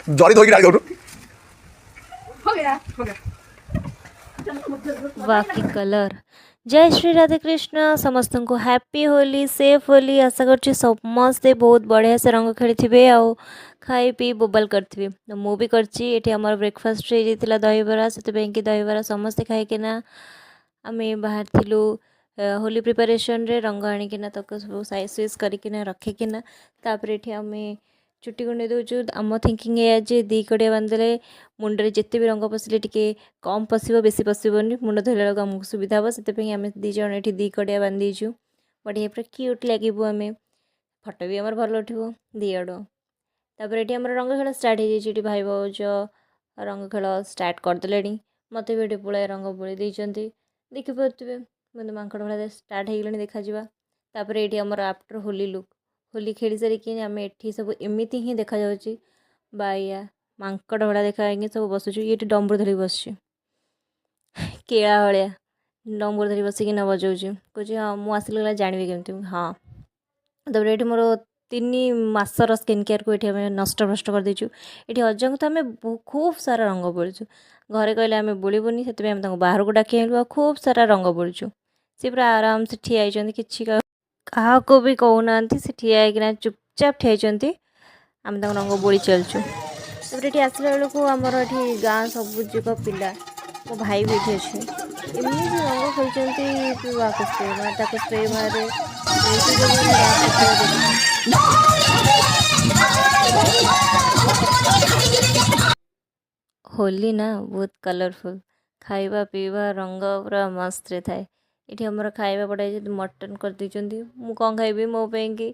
ଜରି ଧୋଇକି ଡାଳି ଦଉନୁ। हो गया, हो गया। वाह, କି କଲର୍! ଜୟ ଶ୍ରୀ ରାଧାକୃଷ୍ଣ। ସମସ୍ତଙ୍କୁ ହ୍ୟାପି ହୋଲି, ସେଫ୍ ହୋଲି। ଆଶା କରୁଛି ସମସ୍ତେ ବହୁତ ବଢ଼ିଆ ସେ ରଙ୍ଗ ଖେଳିଥିବେ ଆଉ ଖାଇ ପିଇ ବୋବାଲ କରିଥିବେ। ତ ମୁଁ ବି କରିଛି। ଏଠି ଆମର ବ୍ରେକଫାଷ୍ଟ ହେଇଯାଇଥିଲା ଦହିବରା। ସେଥିପାଇଁ କି ଦହିବରା ସମସ୍ତେ ଖାଇକିନା ଆମେ ବାହାରିଥିଲୁ ହୋଲି ପ୍ରିପାରେସନ୍ରେ। ରଙ୍ଗ ଆଣିକିନା ତାକୁ ସବୁ ସାଇଜ୍ ସୁଇଜ୍ କରିକିନା ରଖିକିନା ତାପରେ ଏଠି ଆମେ ଚୁଟି କୁଣ୍ଡେଇ ଦେଉଛୁ। ଆମ ଥିଙ୍କିଂ ଏଇଆ ଯେ ଦୁଇ କଡ଼ିଆ ବାନ୍ଧିଦେଲେ ମୁଣ୍ଡରେ ଯେତେ ବି ରଙ୍ଗ ପଶିଲେ ଟିକେ କମ୍ ପଶିବ, ବେଶୀ ପଶିବନି। ମୁଣ୍ଡ ଧୋଇଲା ବେଳକୁ ଆମକୁ ସୁବିଧା ହେବ। ସେଥିପାଇଁ ଆମେ ଦୁଇ ଜଣ ଏଠି ଦୁଇ କଡ଼ିଆ ବାନ୍ଧି ଦେଇଛୁ। ବଢ଼ିଆ ପୁରା କ୍ୟୁଟ୍ ଲାଗିବୁ ଆମେ। ଫଟୋ ବି ଆମର ଭଲ ଉଠିବ ଦୁଇ ଆଡ଼ୁ। ତାପରେ ଏଠି ଆମର ରଙ୍ଗ ଖେଳ ଷ୍ଟାର୍ଟ ହେଇଯାଇଛି। ଏଠି ଭାଇ ଭାଉଜ ରଙ୍ଗ ଖେଳ ଷ୍ଟାର୍ଟ କରିଦେଲେଣି। ମୋତେ ବି ଏଠି ପୁଳାଏ ରଙ୍ଗ ବୋଳି ଦେଇଛନ୍ତି, ଦେଖିପାରୁଥିବେ। କିନ୍ତୁ ମାଙ୍କଡ଼ ଭଳିଆ ଷ୍ଟାର୍ଟ ହେଇଗଲେଣି ଦେଖାଯିବା। ତାପରେ ଏଇଠି ଆମର ଆଫ୍ଟର ହୋଲି ଲୁକ୍। ହୋଲି ଖେଳି ସାରିକି ଆମେ ଏଠି ସବୁ ଏମିତି ହିଁ ଦେଖାଯାଉଛି। ବାଇଆ ମାଙ୍କଡ଼ ଭଳିଆ ଦେଖା ହେଇକି ସବୁ ବସୁଛୁ। ଇଏ ଏଠି ଡମ୍ବୁରୁ ଧରିକି ବସିଛି, କେଳା ଭଳିଆ ଡମ୍ବୁରୁ ଧରି ବସିକିନା ବଜାଉଛି। କହୁଛି, "ହଁ, ମୁଁ ଆସିଲେ ଗଲା ଜାଣିବି କେମିତି?" ହଁ। ତାପରେ ଏଠି ମୋର 3 ମାସର ସ୍କିନ୍ କେୟାରକୁ ଏଠି ଆମେ ନଷ୍ଟ ଭ୍ରଷ୍ଟ କରିଦେଇଛୁ। ଏଠି ଅଜାଙ୍କୁ ତ ଆମେ ଖୁବ୍ ସାରା ରଙ୍ଗ ବୋଳିଛୁ। ଘରେ କହିଲେ ଆମେ ବୋଳିବୁନି, ସେଥିପାଇଁ ଆମେ ତାଙ୍କୁ ବାହାରକୁ ଡାକି ଆଣିଲୁ ଆଉ ଖୁବ୍ ସାରା ରଙ୍ଗ ବୋଳିଛୁ। ସେ ପୁରା ଆରାମସେ ଠିଆ ହେଇଛନ୍ତି, କିଛି କାହାକୁ ବି କହୁନାହାନ୍ତି। ସେ ଠିଆ ହେଇକିନା ଚୁପଚାପ ଠିଆ ହେଇଛନ୍ତି, ଆମେ ତାଙ୍କୁ ରଙ୍ଗ ବୋଳି ଚାଲିଛୁ। ତାପରେ ଏଠି ଆସିଲା ବେଳକୁ ଆମର ଏଠି ଗାଁ ସବୁଯାକ ପିଲା, ମୋ ଭାଇ ବି ଏଠି ଅଛି, ଏମିତି ରଙ୍ଗ ଖେଳୁଛନ୍ତି। ତୁ ଆକୁ ସ୍ପ୍ରେ ମାର, ତାକୁ ସ୍ପ୍ରେ ମାରେ, ଏମିତି ସବୁ ଡାନ୍ସ କରୁଥିବା ଦେଖ। ହୋଲି ନା ବହୁତ କଲରଫୁଲ୍। ଖାଇବା ପିଇବା ରଙ୍ଗ ପୁରା ମସ୍ତରେ ଥାଏ। ଏଠି ଆମର ଖାଇବା ବଢ଼ାଯାଇଛି, ମଟନ୍ କରିଦେଇଛନ୍ତି। ମୁଁ କ'ଣ ଖାଇବି? ମୋ ପାଇଁକି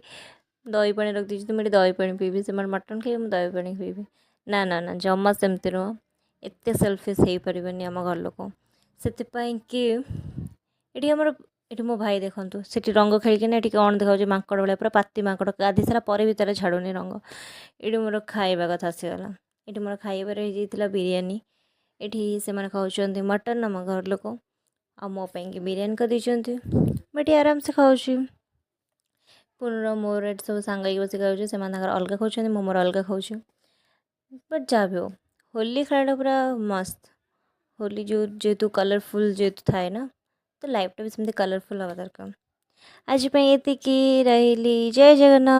ଦହି ପାଣି ରଖିଦେଇଛନ୍ତି। ମୁଁ ଏଠି ଦହି ପାଣି ପିଇବି। ସେମାନେ ମଟନ୍ ଖାଇବେ, ମୁଁ ଦହି ପାଣି ପିଇବି। ନା ନା ନା, ଜମା ସେମିତି ନୁହଁ। ଏତେ ସେଲଫିସ୍ ହେଇପାରିବେନି ଆମ ଘର ଲୋକ। ସେଥିପାଇଁ କି ଏଠି ଆମର ଏଠି ମୋ ଭାଇ ଦେଖନ୍ତୁ, ସେଠି ରଙ୍ଗ ଖେଳିକିନା ଏଠି କ'ଣ ଦେଖାଯାଉଛି, ମାଙ୍କଡ଼ ଭଳିଆ, ପୁରା ପାତି ମାଙ୍କଡ଼। ଗାଧୋଇ ସାରିଲା ପରେ ବି ତାର ଛାଡ଼ୁନି ରଙ୍ଗ। ଏଠି ମୋର ଖାଇବା କଥା ଆସିଗଲା। ଏଠି ମୋର ଖାଇବାରେ ହେଇଯାଇଥିଲା ବିରିୟାନୀ। ଏଠି ସେମାନେ ଖାଉଛନ୍ତି ମଟନ୍ ଆମ ଘର ଲୋକ, ଆଉ ମୋ ପାଇଁକି ବିରିୟାନୀ କରିଦେଇଛନ୍ତି। ମୁଁ ଏଠି ଆରାମସେ ଖାଉଛି। ପୁନର ମୋର ଏଠି ସବୁ ସାଙ୍ଗ ହେଇକି ବସି ଖାଉଛୁ। ସେମାନେ ତାଙ୍କର ଅଲଗା ଖାଉଛନ୍ତି, ମୁଁ ମୋର ଅଲଗା ଖାଉଛି। ବଟ୍ ଯାହା ବି ହଉ, ହୋଲି ଖେଳଟା ପୁରା ମସ୍ତ। ହୋଲି ଯେଉଁ ଯେହେତୁ କଲରଫୁଲ୍ ଯେହେତୁ ଥାଏ ନା, ତ ଲାଇଫ୍ଟା ବି ସେମିତି କଲରଫୁଲ୍ ହେବା ଦରକାର। ଆଜି ପାଇଁ ଏତିକି, ରହିଲି। ଜୟ ଜଗନ୍ନାଥ।